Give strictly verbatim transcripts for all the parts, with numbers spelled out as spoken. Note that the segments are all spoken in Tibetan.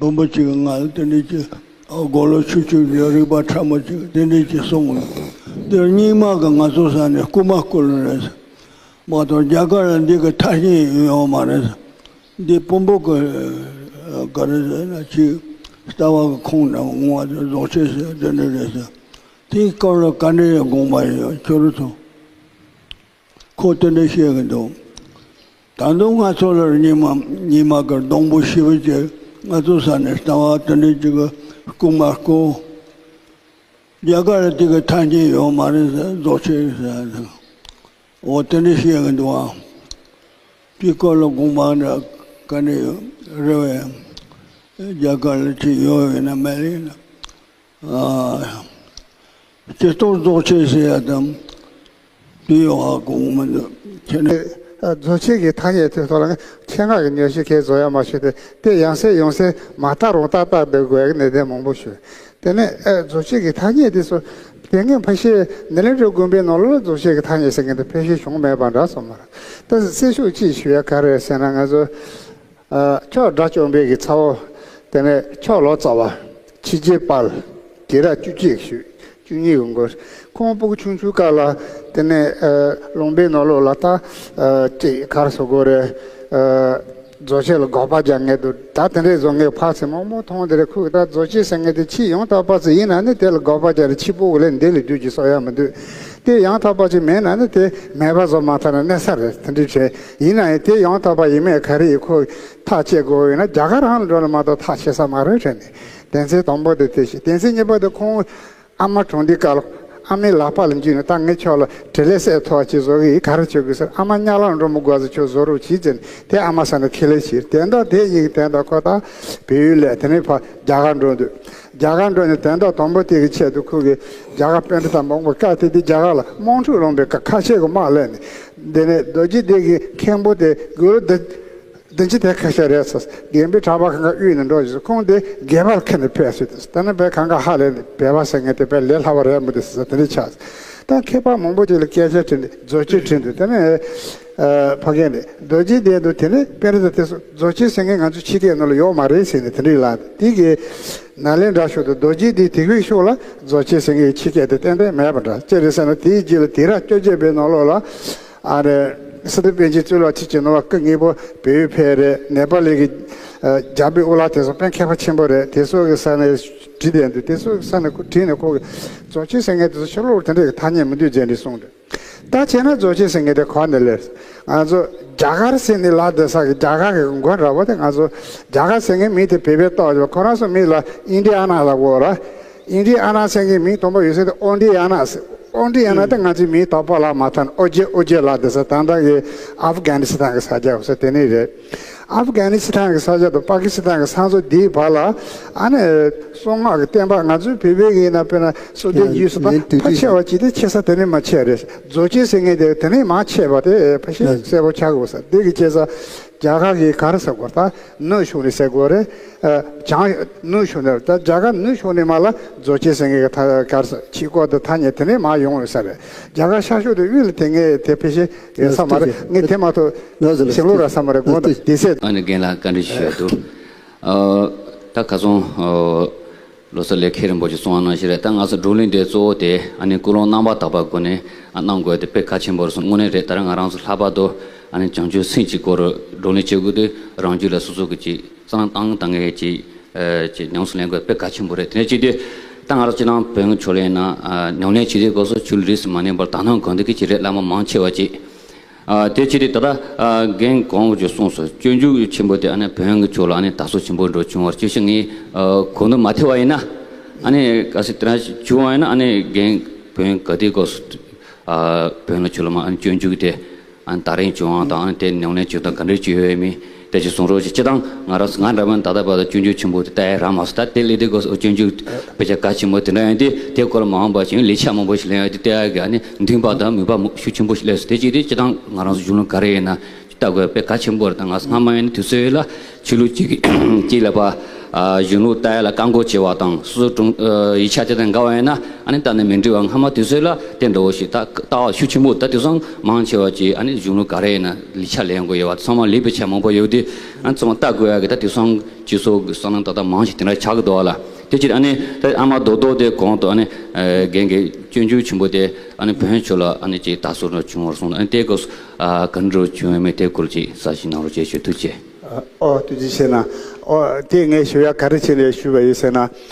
བུ་མོ་གཅིག་གིས་ང་ལ་དེ་འདྲ་ཅིག་དགུང་ལོ་ཆུང་ཆུང་གི་རིག་པ་ཕྲ་མོ་ཅིག་དེ་འདྲ་ཅིག་གསུངས། འདིར་རྙིང་མ་གི་ང་ཚོ་ས་ནས་རྐུ་མ་རྐུ་ལ་རེད། མ་གཏོགས་རྒྱ་གར་ལ་འདི་གི་ཐ་སྙད་ཡོད་མ་རེད། འདི་བོན་པོ་གི་ག་རེ་ཟེར་ན་ཅིག་ལྟ་བ་གི་ཁུངས་ནས་འོང་བ་དེ་རྫོགས་ཆེན་ཟེར་དེ་འདྲ་རེད་ཟེར། དེའི་སྐོར་ལ་བཀའ་འདྲི་ཡང་དགོངས་པ་ཡོད། ཁྱོད་རང་ཚོ། ཁོ་དེ་འདྲ་བཤད་གི་འདུག་ད་དུང་ང་ཚོ་ལ་རྙིང་མ་རྙིང་མ་གི་སྡོང་པོ་ཞེ་པོ་ཅིག་ང་ཚོ་ས་ནས་ལྟ་བ་དེ་འདྲ་ཅིག་གི་རྐུ་མ་རྐུ། རྒྱ་གར་ལ་དེ་གི་ཐ་སྙད་ཡོད་མ་རེད་ཟེར། རྫོགས་ཆེན་ཟེར་ཟེར། འོ་དེ་འདྲ་བཤད་གི་འདུག་ཨ། དེའི་སྐོར་ལ་དགོངས་པ་འདྲ་ག་འདྲ་ཡོད་རེད་བས། རྒྱ་གར་ལ་ཅིག་ཡོད་ཡོད་ན་མེད་ཡོད་ན། ཨ། སྤྱིར་བཏང་རྫོགས་ཆེན་ཟེར་ཡ་དང་དེ་ཡོང་ཧ་གོ་མི་འདུག་ཁྱེད་ནས། རྫོགས་ཆེན་གྱི་ཐ་སྙད་དེ་ཐོག་ལ་ཆེད་མངགས་ཀྱི་ཉོལ་ཞིབ་ཁས་བཟོ་ཡ་མ་བྱུང་སྟེ། དེ་ཡང་སེ་ཡང་སེ་མ་བརྟག་རུང་བརྟག་བརྟག་བསྡད་དགོས་ཀྱི་གནད་དོན་མང་པོ་བྱུང་། དེ་ནས་ཨ་རྫོགས་ཆེན་གྱི་ཐ་སྙད་དེ་ཚོ་དེ་སྔའི་ཕལ་ཆེར་ནཱ་ལེནྡྲ་དགོན་པའི་ནང་ལོགས་ལ་རྫོགས་ཆེན་གྱི་ཐ་སྙད་ཟེར་མཁན་དེ་ཕལ་ཆེར་བྱུང་མེད་པ་འདྲ་སོང་མ་རེད། ད་གསལ་ཤོས་གཅིག་ཞུ་ཡ་ག་རེ་རེད་ཟེར་ན། ང་ཚོ་ཨ་ཕྱོགས་དགྲ་བཅོམ་པའི་གི་ཚ་བོ། དེ་ནས་ཕྱོགས་ལོ་ཙཱ་བ། ཕྱི་རྒྱལ་དཔལ། དགེ་རག་བཅུ་གཅིག་ཞུ། བཅུ་གཉིས་གི་མགོ། ཁོང་སྤུ་གུ་ཆུང་ཆུང་སྐབས་ལ་དེ་ནས་ཨ་ལུང་པའི་ནང་ལོགས་ལ་ད་ཨ་ཅིག་ག་རེ་ཟེར་དགོས་རེད། ཨ་རྫོགས་ཆེན་ལ་དགག་པ་རྒྱག་མཁན་འདུག་ད་དེ་འདྲས་བཟོ་མཁན་ཕར་ཚུར་མང་པོ་མཐོང་། དེ་རེད། ཁོས་ད་རྫོགས་ཆེན་ཟེར་མཁན་དེ་ཕྱི་ཡང་དག་པ་ཚོ་ཡིན་ན་ནི་དེ་ལ་དགག་པ་རྒྱག་རེད། ཕྱི་སྤུ་གུ་ལ་འདི་ལས་བསྡུས་ཀྱི་གསོག་ཡ་མི་འདུག་དེ་ཡང་དག་པ་ཅིག་མེད་ན་ནི་དེ་མེད་པ་བཟོ་མ་ཐག་ན་གནས་ས་རེད། དེ་འདྲ་བྱས་ཡིན་ན་ཡང་དེ་ཡང་དག་པ་ཡིན་མེད་ག་རེ་ཡིན་ཁོ་ཐག་བཅད་དགོས་ཡོད་ན་རྒྱ་གར་རང་ལ་འགྲོ་ན་མ་གཏོགས་ཐག་ཆད་ས་མ་རེད་དྲན་ནས། དེ་ཚེ་དང་པོ་དེ་དེ་བྱས། དེ་ཚེ་གཉིས་པ་དེ་ཁོང་ཨ་མ་གྲོངས་དུས་སྐབས་ལ་ཨ་མའི་ལག་པ་ལ་འཇུས་ནས། ད་ངས་ཁྱོད་ལ་དྲིན་ལན་གསབ་ཐུབ་པ་ཅིག་བཟོ་གི་ཡིན། ག་རེ་བྱེད་དགོས་ཟེར། ཨ་མ་དམྱལ་བ་འགྲོ་མི་དགོས་ཟེར་ཁྱོད་བཟོ་རོགས་གྱིས་ཟེར་ནས་དེ་ཨ་མ་ས་ནས་ཁས་ལེན་བྱས། དེ་འདྲ་དེ་ཡིན། དེ་འདྲ་ཁོ་ད་བལ་ཡུལ་ལ་དེ་ནས་ཕར་རྒྱ་གར་འགྲོ་འདུག་རྒྱ་གར་འགྲོ་ནས་དོན་དག་དང་པོ་དེ་གི་ཆེད་དུ་ཁོ་གིས་རྒྱ་གར་པཎྜི་ཏ་མང་པོ་བཀའ་དེ་དེ་རྒྱ་གར་ལ་དམག་འཁྲུག་སློང་པའི་སྐབས་ཁ་ཆེ་གི་དམག་སླེབས་ནས། དེ་ནས་རྡོ་རྗེ་གདན་གྱི་མཁན་པོ་དེ་དགུང་ལོ་བདུན་བདུན་ཅུ་དེ་ཁ་ཤས་རེད་ཟེར། རྒན་པོའི་གྲྭ་པ་གང་ག་དབུས་ནས་འགྲོ་ཞིག་ཁོང་དེ་སྒལ་པར་ཁ་ནས་ཕེབས་ཟེར། དེ་ནས་བས་གང་ག་ཧ་ལས་ནས་སྦལ་པ་ཟེར་མཁན་དེ་བས་ལས་སླ་བ་རེད་མི་འདུག་ཟེར། དེ་འདྲ་ཆགས། ད་མཁས་པ་མང་པོ་ཅིག་ལ་སྐད་ཆ་དྲིས་ནས་རྫོགས་ཆེན་དྲིས་འདུག་དེ་ནས་ཨ་ཕ་རྒན་དེ་རྡོ་རྗེ་གདན་དུ་དེ་ནས་པཎྜི་ཏ་དེ་ཚོ་རྫོགས་ཆེན་ཟེར་མཁན་ང་ཚོ་ཕྱི་སྐད་ནང་ལ་ཡོད་མ་རེད་ཟེར་ནས་དེ་འདྲ་ལབ། དེ་གི་ནཱ་ལེནྡྲ་ཕྱོགས་དང་རྡོ་རྗེ་གདན་དེ་གི་ཕྱོགས་ལ་རྫོགས་ཆེན་ཟེར་མཁན་གྱི་ཕྱི་སྐད་དེ་ཏན་ཏན་མེད་པ་འདྲ། ཅི་རེད་ཟེར་ན་དེའི་རྗེས་ལ་དུས་རབས་བཅོ་བརྒྱད་པའི་ནང་ལོགས་ལ། ཨ་རེ། སི་ཏུ་པཎ་ཆེན་གཙུག་ལག་ཁྲི་བྱིན་ནོར་བ་སྐུ་དངོས་པོ་བལ་ཡུལ་ཕེབས་རེད། ནེ་པ་ལི་གི་ཨ་རྒྱལ་པོའི་དབུ་བླ་དེ་ཚོ་དཔེ་མཁས་པ་ཆེན་པོ་རེད། དེ་ཚོ་གི་ས་ནས་བྲིས་བསྡད་འདུག་དེ་ཚོ་གི་ས་ནས་ཁོ་བྲིས་ནས་ཁོ་གི་རྫོགས་ཆེན་ཟེར་མཁན་དེ་ཚོ་ཕྱི་ལོགས་དེ་འདྲ་གི་ཐ་སྙད་མི་འདུག་ཟེར་ནས་གསུངས་འདུག་ད་བྱས་ན་རྫོགས་ཆེན་ཟེར་མཁན་དེ་ག་ནས་སླེབས། ང་ཚོ་རྒྱ་གར་ཟེར་ནས་ལབ་བསྡད་ས་གི་རྒྱ་གར་གི་མགོ་འདྲ་བོ་དེ། ང་ཚོ་རྒྱ་གར་ཟེར་མཁན་མིང་དེ་བོད་པས་བཏགས་ཡོད། ཁོ་རང་ཚོ་མིང་ལ་ཨིན་ཌི་ཨ་ན་ལབ་ཀྱི་ཡོད་རེད། ཨིན་ཌི་ཨ་ན་ཟེར་མཁན་མིང་དང་པོ་ཡོད་ས་དེ་ཨོ་ཌི་ཨ་ན་ཟེར། ཨོ་ཌི་ཨ་ན་དེ་ང་ཚོའི་མིང་དག་པ་ལབ་མ་ཐག་ན་ཨོ་རྒྱན་ཨོ་རྒྱན་ལབ་བསྡད་ས། ད་ལྟ་གི་ཨབ་གྷ་ནི་སི་ཐན་གི་ས་ཆ་ཡོད་ས་དེ་ནས་རེད། ཨབ་གྷ་ནི་སི་ཐན་གི་ས་ཆ་དང་པ་ཀི་སི་ཐན་གི་ས་མཚམས་དེའི་བར་ལ་ཨ་ནི་གསང་སྔགས་ཀྱི་བསྟན་པ་ང་ཚོའི་བོད་པའི་གི་ཡིན་ན་དཔེར་ན་སོ་ལྡན་ཡུལ་སུ་ད་ཕལ་ཆེ་བ་ཅིག་དེ་ཆེ་ས་དེ་ནས་མར་ཆད་རེད། རྫོགས་ཆེན་ཟེར་མཁན་དེ་དེ་ནས་མར་ཆད་པ་དེ་ཕལ་ཆེར་གསལ་པོ་ཆགས་དགོས་ས། དེ་གི་བྱས་ཙང་རྒྱ་གར་གི་ག་རེ་ཟེར་དགོས་ད། ནུབ་ཕྱོགས་ནས་ཟེར་དགོས་རེད། ཨ་བྱང་ནུབ་ཕྱོགས་ནས། ད་རྒྱ་གར་ནུབ་ཕྱོགས་ནས་མར་ལ་རྫོགས་ཆེན་ཟེར་མཁན་གྱི་ཐ་གར་ས་ཆོས་སྐོར་དང་ཐ་སྙད་དེ་ནས་མར་ཡོང་ཡོད་ས་རེད། རྒྱ་གར་ཤར་ཕྱོགས་དང་དབུས་ལ་དེ་ངས་དེ་ཕལ་ཆེར་ཡོད་ས་མ་རེད། ངས་དེ་མ་གཏོགས་ལགས་སོ་ལགས་སོ། ཞིང་ལུགས་ར་ས་མ་རེད། དགོངས་དག་དེ་སེ། ཨ་ནི་རྒན་ལགས་བཀའ་འདྲི་ཞུ་ཡ་འདུག་ཨ་ད་ཁ་སང་ཨ་ལོ་གསར་ལས་མཁན་རིན་པོ་ཆེ་གསུངས་པ་ནང་བཞིན་རེད། ད་ང་ཚོ་བགྲོ་གླེང་འདི་གཙོ་བོ་དེ་ཨ་ནི་ཀུན་སློང་རྣམ་པར་དག་པའི་སྒོ་ནས་ཨ་གནང་དགོས་དེ་དཔེ་གལ་ཆེན་པོ་རེད་གསུངས། དངོས་གནས་རེད། ད་རང་ང་རང་ཚོ་ལྷག་པར་དུ་ཨ་ནི་བྱང་ཆུབ་སེམས་ཀྱི་སྐོར་བགྲོ་གླེང་བྱེད་དགོས་དུས་རང་རྒྱུད་ལ་སོ་སོ་གི་ཅིག་གསང་སྟེང་དང་ངེས་ཀྱི་ཨ་ཅིག་ཉམས་སུ་ལེན་དགོས་དཔེ་གལ་ཆེན་པོ་རེད། དེ་ནས་ཅིག་དེ་ད་ང་རང་ཅིག་ནང་བོན་ཕྱོགས་ལ་ཡིན་ན་ཨ་ཉམས་ལེན་བྱེད་དུས་སྐབས་སུ་ཆོས་ལུགས་རིས་སུ་མ་ཉམས་པར་དག་སྣང་གང་ཐུབ་ཀྱིས་བྱེད་རེད། བླ་མ་མང་ཆེ་བ་ཅིག་ཨ་དེ་ཅིག་དེ་ད་ལྟ་ཨ་རྒན་གོང་བུ་ཅིག་གསུངས་སོང་། སྤྱོད་འཇུག་ཆེན་པོ་དེ་ཨ་ནི་བོན་གྱི་ཕྱོགས་ལ་ཨ་ནི་དར་སྲོལ་ཆེན་པོ་འགྲོ་བྱུང་བར། ཅིའི་ཕྱིར་ངས་ཨ་གོ་འདུག་མ་ཐེ་བ་ཡིན་ན་ཨ་ནི་གལ་སྲིད་དེ་འདྲ་བྱུང་བ་ཡིན་ན་ཨ་ནི་རྒན་བོན་ག་དུས་སྐབས་སུ་ཨ་བོན་ལ་ཆོས་ལ་མ་ཨ་ནི་སྤྱོད་འཇུག་དེ། ཨ་ནི་དར་རིང་བྱུང་བ་དང་ཨ་ནི་དེ་ཉམས་ལེན་བྱེད་སྟངས་ག་འདྲ་ཅིག་ཡོད་མེད་དེ་ཅིག་གསུང་རོགས་ཞེས། སྤྱིར་བཏང་ང་རང་ང་འདྲ་མིན་ད་ལྟ་བར་དུ་སྤྱོད་འཇུག་ཆེན་པོ་དེ་ལྟ་ཡ་རག་མ་སོང་། ད་དེ་ལས་དེ་སྐོར་སྤྱོད་འཇུག་དཔེ་ཆ་གལ་ཆེན་པོ་དེ་འདྲ་ཡང་དེ་དེ་སྐོར་མ་འོངས་པ་ཞིག་ལས་ཆ་མང་པོ་ཞིག་ལེན་ཡ་དེ་ལྟ་ཡ་གི་ཨ་ནི་འདུན་པ་དང་མོས་པ་མུ་ཤུགས་ཆེན་པོ་ཞིག་སླེབས་སོང་། དེ་ཅིག་དེ་སྤྱིར་བཏང་ང་རང་ཚོ་གཞུང་ལུགས་ག་རེ་ཡིན་ན་ལྟ་དགོས་དཔེ་གལ་ཆེན་པོ་རེད། ད་ང་སྔ་མ་ཡིན་ན་དུས་ཚོད་ཡོད་ལ་ཆོས་ལུགས་གཅིག་གཅིག་ལ་ཕར། ཨ་གཞུང་ལུགས་ལྟ་ཡ་ལ་བཀག་འགོག་བྱེད་པ་དང་སོ་སོ་དྲུང་ཨ་ཡིག་ཆ་དེ་དང་འགལ་བ་ཡིན་ན་ཨ་ནི་ད་ནི་མི་འགྲིག་པ། སྔ་མ་དུས་ཚོད་ལ་དེ་འདྲ་བོ་ཞིག་ད་ལྟ་བ་ཤུགས་ཆེན་པོ། ད་དེང་སང་མང་ཆེ་བ་ཅིག་ཨ་ནི་གཞུང་ལུགས་ག་རེ་ཡིན་ན་ལེགས་ཆ་ལེན་དགོས་ཡོད་པ། ཚང་མ་ལེགས་པའི་ཆ་མང་པོ་ཡོད་དེ་ཨ་ནི་ཚང་མ་ལྟ་དགོས་ཡ་གི། ད་དེང་སང་སྤྱི་ཚོགས་ཀྱི་བསམ་བློ་ཏག་ཏག་མང་ཞིག་དེ་འདྲ་ཆགས་ཀྱི་འདུག་བ་ལ། དེ་ཕྱིར་ཨ་ནི་ད་ཨ་མ་རྡོག་རྡོག་དེ་གོང་དུ་ཨ་ནི་ཨ་རྒན་གྱི་སྤྱོད་འཇུག་ཆེན་པོ་དེ་ཨ་ནི་བོན་ཆོས་ལ་ཨ་ནི་ཅིག་དར་སྲོལ་འདྲ་བྱུང་བར་སོང་། ཨ་ནི་དེ་སྐབས་སུ་ཨ་ག་འདྲ་བྱུང་ཡོད་མེད་དེ་སྐོར་ཅིག་གསལ་བཤད་གནང་རོགས་བྱེད་ཞུ། ཐུགས་རྗེ་ཆེ། ཨོ་ཐུགས་རྗེ་ཆེ་གནང་། ཨོ་དེ་ངས་ཞུ་ཡ་ག་རེ་བྱས་ནས་ཞུས་པ་ཡིན་ཟེར་ན།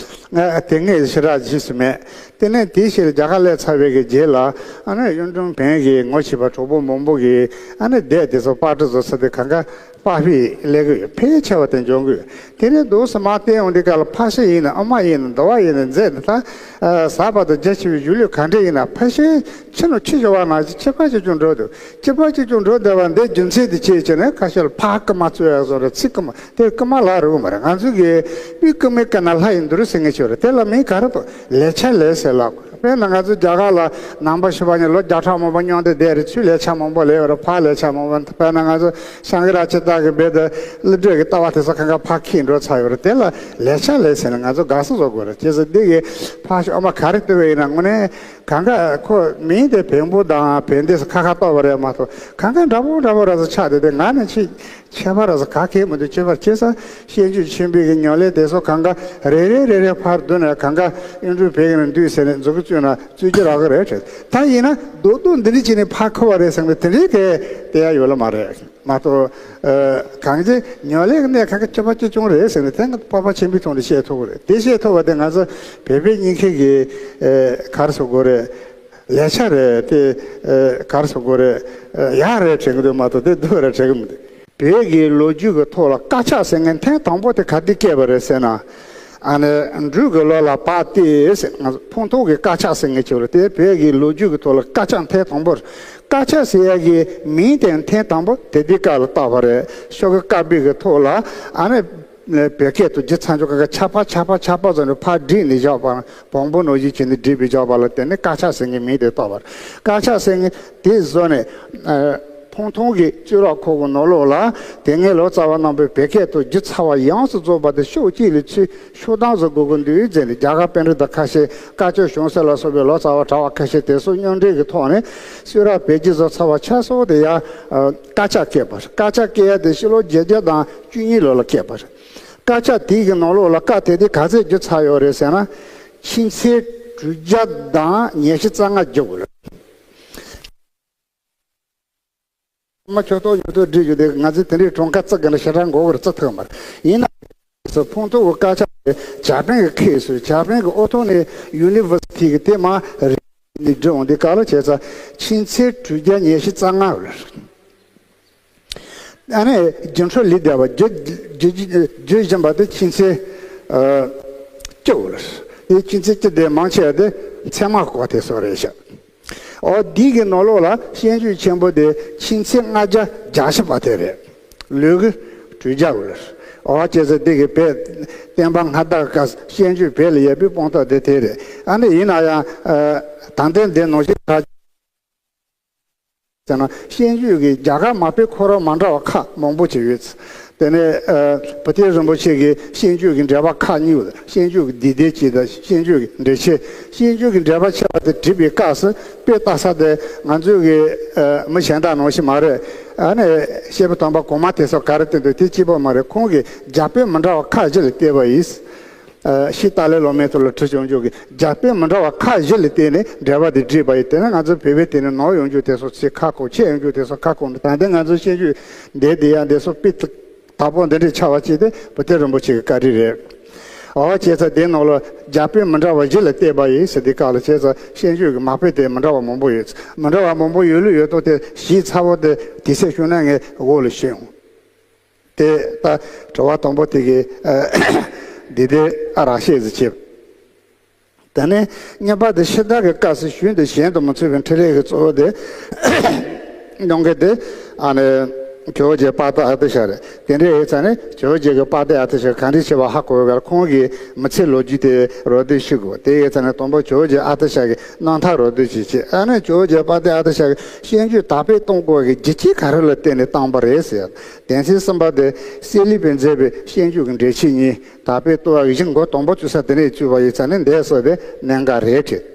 ང་དེ་སྔས་ཞེ་དྲག་རྗེས་སུ་མེད། དེ་ནས་དེའི་ཕྱིར་རྒྱ་གར་སླེབས་ཚར་བའི་གི་རྗེས་ལ་ཨ་ནི་གཡུང་དྲུང་བོན་གྱི་ངོ་ཤེས་པ་གྲོགས་པོ་མང་པོ་གིས་ཨ་ནི་སྡེ་དེ་ཚོ་པར་སྐྲུན་བཟོ་ས་དེ་གང་ག་པར་ཕུད་ལས་ཀྱི་ཡོད། ཕལ་ཆེ་བ་དེ་འཇོན་གི་ཡོད། དེ་ནས་འདུག་སེ་མར་བལྟས་ཡོང་དུས་སྐབས་ལ་ཕར་ཕྱིན་ཡིན་ན་ཨ་མ་ཡིན་ན་འདུལ་བ་ཡིན་ན་མཛད་ནས་ད་ཟབ་པ་དང་རྒྱ་ཆེ་བའི་གཞུང་ལུགས་ག་འདྲ་ཡིན་ན་ཕལ་ཆེར་ཕྱི་ནང་ཕྱི་བཞི་བ་ནང་བཞིན་ཁྱད་པར་ཅིག་ཀྱང་འགྲོ་འདུག་ཁྱད་པར་ཅིག་ཀྱང་འགྲོ་བསྡད་པ་འདི་རྒྱུ་མཚན་དེ་ཅི་ཡིན་ཟེར་ན། ཁ་ཤས་ལ་ཕར་སྐུལ་མ་རྩོད་ཡག་བཟོ་འདྲ། ཚིག་སྐུལ་མ་དེ་སྐུལ་མ་ལ་རག་གི་མ་རེད། ང་ཚོ་གི་དཔེ་སྐུལ་མའི་སྐུལ་ན་ལྷ་ཡི་འདུལ་ཟེར་མཁན་ཅིག་ཡོད་རེད། དེ་ལ་མིང་ག་རེ་འདུག་ལེགས་ཆ་ལེགས་ཟེར་ལབ། དཔེར་ན་ང་ཚོ་རྒྱ་གར་ལ་ནང་པ་ཞེ་པོ་ཅིག་ལོ་བརྒྱ་ཕྲག་མང་པོ་མཉམ་དུ་བསྡད་རེད། ཚུར་ལེགས་ཆ་མང་པོ་ལེན་ཡོད་རེད། ཕར་ལེགས་ཆ་མང་པོ། དཔེར་ན་ང་ཚོ་ཤང་ཀི་ར་ཅི་ཏ་གི་རྦད་དེ་ཀླུ་སྒྲུབ་ཀྱི་ལྟ་བ་དེ་ཚོ་གང་ག་ཕར་འཁྱེར་འགྲོ་ཚར་ཡོད་རེད། དེ་ལ་ལེགས་ཆ་ལེགས་ཟེར་ནས་ང་ཚོ་དགའ་བསུ་བཟོ་དགོས་རེད། བྱས་ཙང་འདི་གི་ཕར་ཨ་མ་ག་རེ་བསྟོད་པ་ཡིན་ན་དངོས་གནས་གང་ག་ཁོ་མིང་དེ་བོན་པོ་དང་བོན་སྡེ་ཁ་ཁ་གཏོགས་པ་རེད་མ་གཏོགས། གང་ག་འདྲ་པོ་འདྲ་པོ་ར་ཚོ་ཆགས་བསྡད་དེ་ང་ནི་ཆེ་ཁྱད་པར་ར་ཚོ་ག་གེ་མི་འདུག་ཁྱད་པར་ཆེ་ས་བཤད་རྒྱུད་ཆེན་པོའི་གི་ཉམས་ལེན་དེ་ཚོ་གང་ག་རེ་རེ་རེ་རེ་ཕར་བསྡུ་ནས་གང་ག་གཡུང་དྲུང་བོན་གྱི་ནང་འདུས་ཟེར་ནས་མཛུབ་གུ་བཙུགས་ན་རྩོད་རྒྱུ་རག་གི་རེད་དྲན། ད་ཡིན་ན་རྡོག་རྡོག་འདི་འདྲ་བྱས་ནས་ཕར་འཁུར་བ་རེད་ཟེར་ནས་དེ་འདྲའི་གི་དེ་ཡ་ཡོད་ལ་མ་རེད། མ་གཏོགས་ཨ་གང་ཅི་ཉམས་ལེན་གྱི་གནས་གང་ག་ཁྱད་པར་ཅིག་ཀྱང་རེད་ཟེར་ནས་དེ་ང་སྤོབས་པ་ཆེན་པོའི་ཐོག་ནས་བཤད་ཐུབ་ཀྱི་རེད། དེ་བཤད་ཐུབ་པ་དེ་ང་ཚོ་བོད་པའི་སྙིང་ཁའི་གི་ཨ་ག་རེ་ཟེར་དགོས་རེད། ལེགས་ཆ་རེད་དེ། ཨ་ག་རེ་ཟེར་དགོས་རེད། ཨ་ཡག་རེད་དྲན་གྱི་འདུག་མ་གཏོགས་དེ་སྡུག་རེད་དྲན་གྱི་མི་འདུག་བོད་ཀྱི་ལོ་རྒྱུས་ཀྱི་ཐོག་ལ་དཀར་ཆག་ཟེར་མཁན་ཐེངས་དང་པོ་དེ་ག་དུས་སྐྱེས་པ་རེད་ཟེར་ན། ཨ་ནི་འབྲུག་གི་ལོ་ལ་བར་ཏེ་ཟེར། ང་ཚོ་ཕུང་ཐོགས་ཀྱི་དཀར་ཆག་ཟེར་མཁན་ཅིག་རེད། དེ་བོད་ཀྱི་ལོ་རྒྱུས་ཀྱི་ཐོག་ལ་དཀར་ཆག་ཐེངས་དང་པོ་རེད། དཀར་ཆག་ཟེར་ཡ་གི་མིང་དེ་ཐེངས་དང་པོ་དེ་དུས་སྐབས་ལ་བཏགས་པ་རེད། ཤོག་གུ་དཀར་པོའི་གི་ཐོག་ལ་ཨ་ནི་བོད་སྐད་དུ་རྒྱུ་ཚང་ཆོག་ག་ཆག་པ་ཆག་པ་ཆག་པ་ཟེར་ནས་ཕར་བསྒྲིགས་ནས་བཞག་པ། བོང་བུ་ནང་བཞིན་བྱས་ནས་བསྒྲིགས་པའི་བཞག་པ་ལ་བརྟེན་ནས་དཀར་ཆག་ཟེར་མཁན་མིང་དེ་བཏགས་པ་རེད། དཀར་ཆག་ཟེར་མཁན་དེ་བཟོས་ནས་ཨ་ཕུང་ཐོགས་ཀྱི་གཙུག་ལག་ཁང་གི་ནང་ལོགས་ལ་དེ་སྔའི་ལོ་ཙཱ་བ་རྣམ་པས་བོད་སྐད་དུ་སྒྱུ་རྩལ་བ་ཡོངས་སུ་རྫོགས་པ་དེ་ཕྱོགས་གཅིག་ལ་ཚུར་ཤོག་གྲངས་སུ་དགོས་ཀྱི་འདུག་ཟེར་ནས་རྒྱ་གར་པཎྜི་ཏ་ཁ་ཤས་དཀར་ཕྱོགས་བྱང་སེམས་ལ་སོགས་པའི་ལོ་ཙཱ་བ་གྲྭ་པ་ཁ་ཤས་དེ་ཚོ་མཉམ་འབྲེལ་གྱི་ཐོག་ནས་གསུང་རབ་བོད་སྒྱུར་བཟོ་ཚར་བ་ཆ་ཚང་དེ་ཡང་དཀར་ཆག་བཀོད་པ་རེད། དཀར་ཆག་བཀོད་ཡ་དེ་ཕྱི་ལོ་བརྒྱད་བརྒྱ་དང་བཅུ་གཉིས་ལོ་ལ་བཀོད་པ་རེད། དཀར་ཆག་དེའི་གི་ནང་ལོགས་ལ་བཀའ་དེ་དེ་ག་ཚད་བསྒྱུར་ཚར་ཡོད་རེད་ཟེར་ན། ཆོས་ཚན་དྲུག་བརྒྱ་དང་ཉི་ཤུ་རྩ་ལྔ་བསྒྱུར་དགོས་རེད། ཨ་མ་ཁྱོད་ཐོག་ཉོ་ཐོག་སྒྲིག་རྒྱུ་དེ་ང་ཚོས་དེ་འདྲའི་གྲངས་ཀ་བརྩི་དགོས་ན་ཞེ་དྲག་འགོར་གི་རེད། བརྩི་ཐུབ་མ་རེད། ཡིན་ན་སོ་ཕུང་ཐོགས་ཀྱི་དཀར་ཆག་དེ་ཇ་པན་གྱི་ཁེ་སོ། ཇ་པན་གྱི་ཨོ་ཐོག་ནས་ཡུ་ནི་ཝར་སི་ཊི་གི་དེ་མ་རེད་ནས་འབྲི་འོང་དེ་ག་ལ་བྱས་ཙང་ཆོས་ཚན་དྲུག་བརྒྱ་ཉི་ཤུ་རྩ་ལྔ་རེད། ཨ་ནི་རྒྱུན་འཕྲོད་ལས་བསྡད་པ་རྒྱུ་རྒྱུ་རྒྱུ་བཞིན་པ་དེ་ཆོས་ཚན་ཨ་བཅུ་རེད། དེ་ཆོས་ཚན་བཅུ་དེ་མང་ཆེ་བ་དེ་ཚད་མ་འགོག་དེ་སོགས་རེད་ཤག་ཨོ་འདི་གི་ནང་ལོགས་ལ་བཤད་རྒྱུད་ཆེན་པོ་དེ་ཆོས་ཚན་ལྔ་བརྒྱ་བརྒྱད་ཅུ་པ་དེ་རེད། ལུས་ཀྱི་དྲུག་བརྒྱ་རེད། ཨོ་བྱས་ཙང་འདི་གི་བོད་བསྟན་པ་སྔ་དར་སྐབས་བཤད་རྒྱུད་བོད་ལ་ཡོད་པའི་དཔང་རྟགས་དེ་དེ་རེད། ཨ་ནི་ཡིན་ན་ཡང་ཨ་ད་ལྟའི་འདི་ནང་བཞིན་ད། ཟེར་ན་བཤད་རྒྱུད་ཀྱི་རྒྱ་གར་མ་དཔེ་ཁོ་རང་མ་འདྲ་བ་ཁག་མང་པོ་ཅིག་ཡོད། དེ་ནས་ཨ་བུ་སྟོན་རིན་པོ་ཆེ་གིས་བཤད་རྒྱུད་ཀྱི་འགྲེལ་པ་ཁག་གཉིས་ཡོད། བཤད་རྒྱུད་ཀྱི་འདི་སྡེ་གཅིག་དང་བཤད་རྒྱུད་ཀྱི་འགྲེལ་ཆེན། བཤད་རྒྱུད་ཀྱི་འགྲེལ་པ་ཆེ་བ་དེ་བྲིས་པའི་སྐབས་སུ་དཔེ་ལྟ་ས་དེ་ང་ཚོའི་གི་ཨ་མི་གཞན་དག་ནང་བཞིན་མ་རེད། ཨ་ནི་བཤད་པ་དམ་པ་གོང་མ་དེ་ཚོ་ག་རེ་བསྟན་འདུག་དེ་གཅིག་པོ་མ་རེད། ཁོང་གིས་རྒྱ་དཔེ་མི་འདྲ་བ་ཁག་བཞི་ལ་བལྟས་པ་ཡིན། ཨ་ཤེས་ཏཱ་ལའི་ལོ་མའི་ཐོག་ལ་བྲིས་བྱུང་རྒྱུ་གི་རྒྱ་དཔེ་མི་འདྲ་བ་ཁག་བཞི་ལ་བལྟས་ནས་འགྲེལ་པ་དེ་བྲིས་པ་ཡིན། དེ་ནས་ང་ཚོ་བོད་པའི་དེ་ནས་ནོར་ཡོང་རྒྱུ་དེ་ཚོ་ཚིག་ཁ་ཁོག་ཆད་ཡོང་རྒྱུ་དེ་ཚོ་ཁ་ཁོག་མི། ད་ལྟ་ང་ཚོ་བཤད་རྒྱུད་འདི་དེ་ཡང་འདི་ཚོ་དཔེ་དག་པོ་འདི་འདྲས་ཆགས་པ་ཅིག་དེ་བུ་སྟོན་རིན་པོ་ཆེ་གི་བཀའ་དྲིན་རེད། འོ་བྱས་ཙང་དེ་ནང་ལ་རྒྱ་དཔེ་མི་འདྲ་བ་བཞི་ལ་བལྟས་པ་ཡིན་ཟེར་དུས་སྐབས་ལ་བྱས་ཙང་བཤད་རྒྱུད་ཀྱི་མ་དཔེ་དེ་མི་འདྲ་བ་མང་པོ་ཡོད། མི་འདྲ་བ་མང་པོ་ཡོད་ལུགས་ཡོད་མདོག་དེ་ཞིབ་ཚགས་པོ་དེ་དུས་ཚོད་བྱུང་ན་ངས་འོག་ལ་ཞུ་ཡོང་། དེ་ད་དྲི་བ་དང་པོ་དེ་གི་ཨ་འདི་དེ་ཨ་རག་ཤེས་ཟིག་བྱེད། དེ་ནས་གཉིས་པ་དེ་ཕྱི་དར་གྱི་སྐབས་སུ་ཞུས་འདི་གཞན་དུ་མི་མཚུངས་པའི་འཕྲིན་ལས་ཀྱི་གཙོ་བོ་དེ་གནང་མཁན་དེ་ཨ་ནི་ ཇོ་བོ་རྗེ་དཔལ་ལྡན་ཨ་ཏི་ཤ་རེད། དེ་འདྲ་ཡིན་ཙང་ནི་ཇོ་བོ་རྗེ་གི་དཔལ་ལྡན་ཨ་ཏི་ཤ་ག་འདྲ་བྱས་པ་ཧ་གོ་བ་ཁོང་གི་མི་ཚེའི་ལོ་རྒྱུས་དེ་རོབ་བསྡུས་ཤིག་དགོས། དེ་ཡིན་ཙང་ནི་དང་པོ་ཇོ་བོ་རྗེ་ཨ་ཏི་ཤ་གི་རྣམ་ཐར་རོབ་བསྡུས་ཤིག་བྱས། ཨ་ནི་ཇོ་བོ་རྗེ་དཔལ་ལྡན་ཨ་ཏི་ཤ་གི་བཤད་རྒྱུད་དར་སྤེལ་གཏོང་དགོས་པའི་རྒྱུ་རྐྱེན་ག་རེ་ལ་བརྟེན་ནས་བཏང་པ་རེད་ཟེར། དོན་ཚན་གསུམ་པ་དེ་སེ་ལི་པས་མཛད་པའི་བཤད་རྒྱུད་ཀྱི་འགྲེལ་བཤད་གཉིས་དར་སྤེལ་གཏོང་བ་གི་གཞི་འགོ་དང་པོ་བཙུགས་ས་དེ་ནས་བཙུགས་པ་ཡིན་ཙང་ནི་འདས་སོ་དེ་གནད་འགག་རེད་དྲན།